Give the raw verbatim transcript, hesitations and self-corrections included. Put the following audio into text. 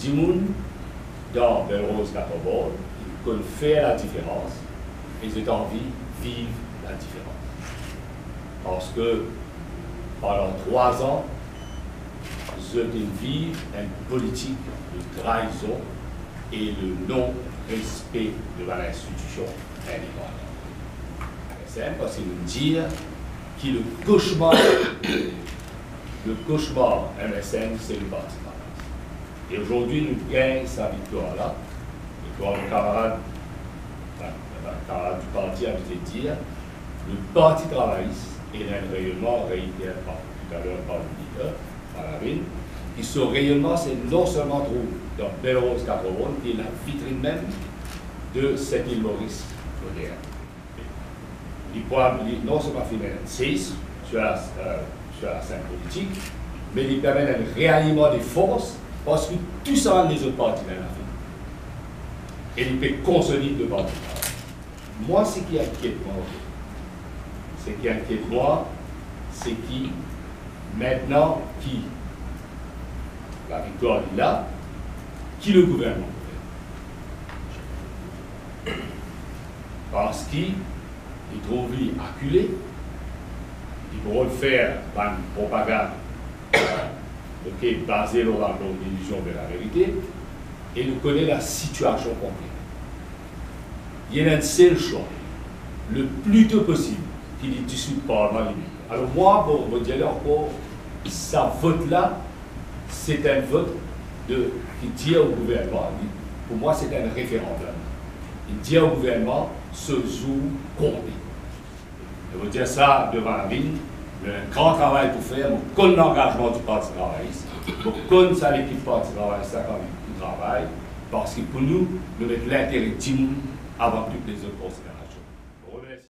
Dimoun dan Belle Rose Quatre Bornes, ki konn fer ladiferans e zot anvi viv ladiferans. Parski pandan trwa an, zot inn viv enn politik de traizon e de non-respe de bann institision indepandan. M S M, parski nou dir ki le koshmar, le koshmar M S M, se le Parti Travayis. E azordi, nou gagn sa viktwar la. E kouma mo kamarad, bann, bann kamarad di parti abitie dir, le Parti Travayis ena enn reyonnman, reiter par, toutalor par le lider, par Lavigne, ki so reyonnman, se non selman trouv dan Belle Rose Quatre Bornes, ki lavitrinn mem de set Ile Moris modern. Li pou, li non selman finn amenn sez sir la, euh, sir lasenn politik, me li pou amenn enn reaniman de fors, parski tou sa bann lezot parti inn fini. E li pe konsolid le Parti Travayis. Mwa, seki inkiet mwa, seki inkiet mwa, seki, mintnan ki laviktwar li la, ki le gouvernman pou fer? Parski li trouv li akile, li pou fer bann propagann, euh, ok, baze lor la, lor lilizion de laverite, e nou kone lasitiasion konkret. Li ena enn sel swa, le pli to posib, ki li disoud parlman li mem. Alor mwa, bon, mo dir li ankor, sa vot la, se enn vot de, ki dir o gouvernman, li, pou mwa, se enn referandom. Li dir o gouvernman, so zour konte. E mo dir sa devan Lavigne, nou ena enn gran travay pou fer, mo konn langazman di Parti Travayis, mo konn sa lekip Parti Travayis la kan li travay, parski pou nou, nou met lintere dimoun avan tou lezot konsiderasion. Mo remersi.